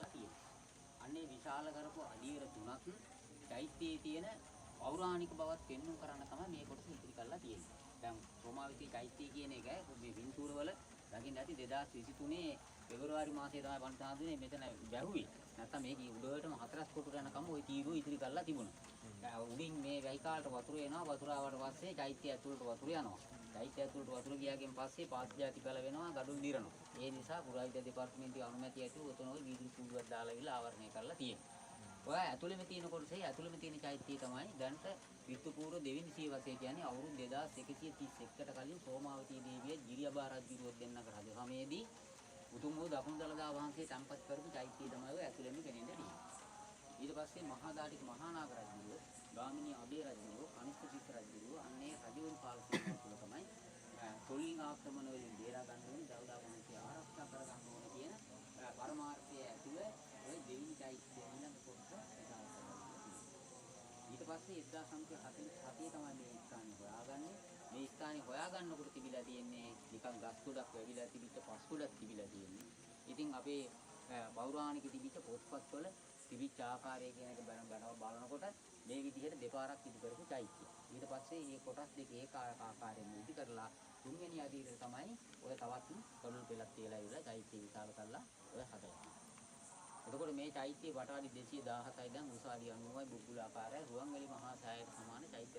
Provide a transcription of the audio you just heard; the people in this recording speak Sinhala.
කරලා තියෙනවා. අන්නේ විශාල කරපු අදියර තුනක් චෛත්‍යයේ තියෙන පෞරාණික බවත් පෙන්වු කරන්න තමයි මේ කොටස ඉතිරි කරලා තියෙන්නේ. දැන් සෝමාවතී චෛත්‍යය කියන එක මේ වින්තූරවල දකින්න ඇති 2023 පෙබරවාරි මාසයේ තමයි පන්සාදුනේ මෙතන වැහුවේ. නැත්තම් මේක උඩටම හතරස් කොටුට යනකම් ওই තීරුව ඉතිරි කරලා තිබුණා. දැන් උඩින් මේ වැහි කාලට වතුර එනවා. වතුර ආවට පස්සේ චෛත්‍ය ඇතුළට වතුර යනවා. චෛත්‍ය ඇතුළට වතුර ගියාගෙන් පස්සේ පාත් ජාති පළ වෙනවා, ගඩොල් දිරනවා. ඒ නිසා පුරාවිද්‍යා දෙපාර්තමේන්තුවේ අනුමැතිය ඇතුව ඔතන ඔය වීදුරු කූඩුවක් දාලා ඉවිලා ආවරණය කරලා තියෙනවා. ඔය ඇතුළෙම තියෙන කොටසේ ඇතුළෙම තියෙන චෛත්‍යය තමයි දැනට ක්‍රිස්තු පූර්ව දෙවෙනි සියවසේ කියන්නේ අවුරුදු 2131කට කලින් සෝමාවතී දේවිය ගිරියබා රජුරුව දෙන්නක රජ සමයේදී උතුම් වූ දකුණු දළදා වහන්සේ තැන්පත් කරපු චෛත්‍යය තමයි ඔය ඇතුළෙම පෙනෙන්න තියෙන්නේ. ඊට පස්සේ මහා දාටික මහා නාග රජුරුව, ගාමිණී අබේ රජුරුව, කනිෂ්ඨ තිස්ස රජුරුව අන්නේ රජවරු කාල සීමාව තුළ තමයි තොලින් ආක්‍රමණ වලින් බේරා ගන්න ඕනේ, දළදා වහන්සේ ආරක්ෂා කර ගන්න ඕනේ කියන පරමාර්ථය ඇතුළ ඔය දෙවිනි චෛත්‍යය ඊළඟ කොටස විශාල කරලා තියෙනවා. ඊට පස්සේ 1947 තමයි මේ ස්ථානේ හොයාගන්නේ. මේ ස්ථානේ හොයාගන්නකොට තිබිලා තියෙන්නේ නිකන් ගස් ගොඩක් වැවිලා තිබිච්ච පස් ගොඩක් තිබිලා තියෙන්නේ. ඉතින් අපේ පෞරාණික තිබිච්ච පොත්පත්වල තිබිච්ච ආකාරය කියන එක බලනකොට මේ විදිහට දෙපාරක් ඉදි කරපු චෛත්‍යය. ඊට පස්සේ මේ කොටස් දෙක ඒක ආකාරයෙන් ඉදි කරලා තුන්වෙනි අදියරට තමයි ඔය තවත් ගඩොල් පෙළක් තියලා ඉවරලා චෛත්‍ය විශාල කරලා ඔය හදලා තියෙන්නේ. එතකොට මේ චෛත්‍යයේ වටාඩි 217යි දැන් උස අඩි 90යි බුබ්බුල ආකාරයි රුවන්වැලි මහා සෑයට සමාන චෛත්‍ය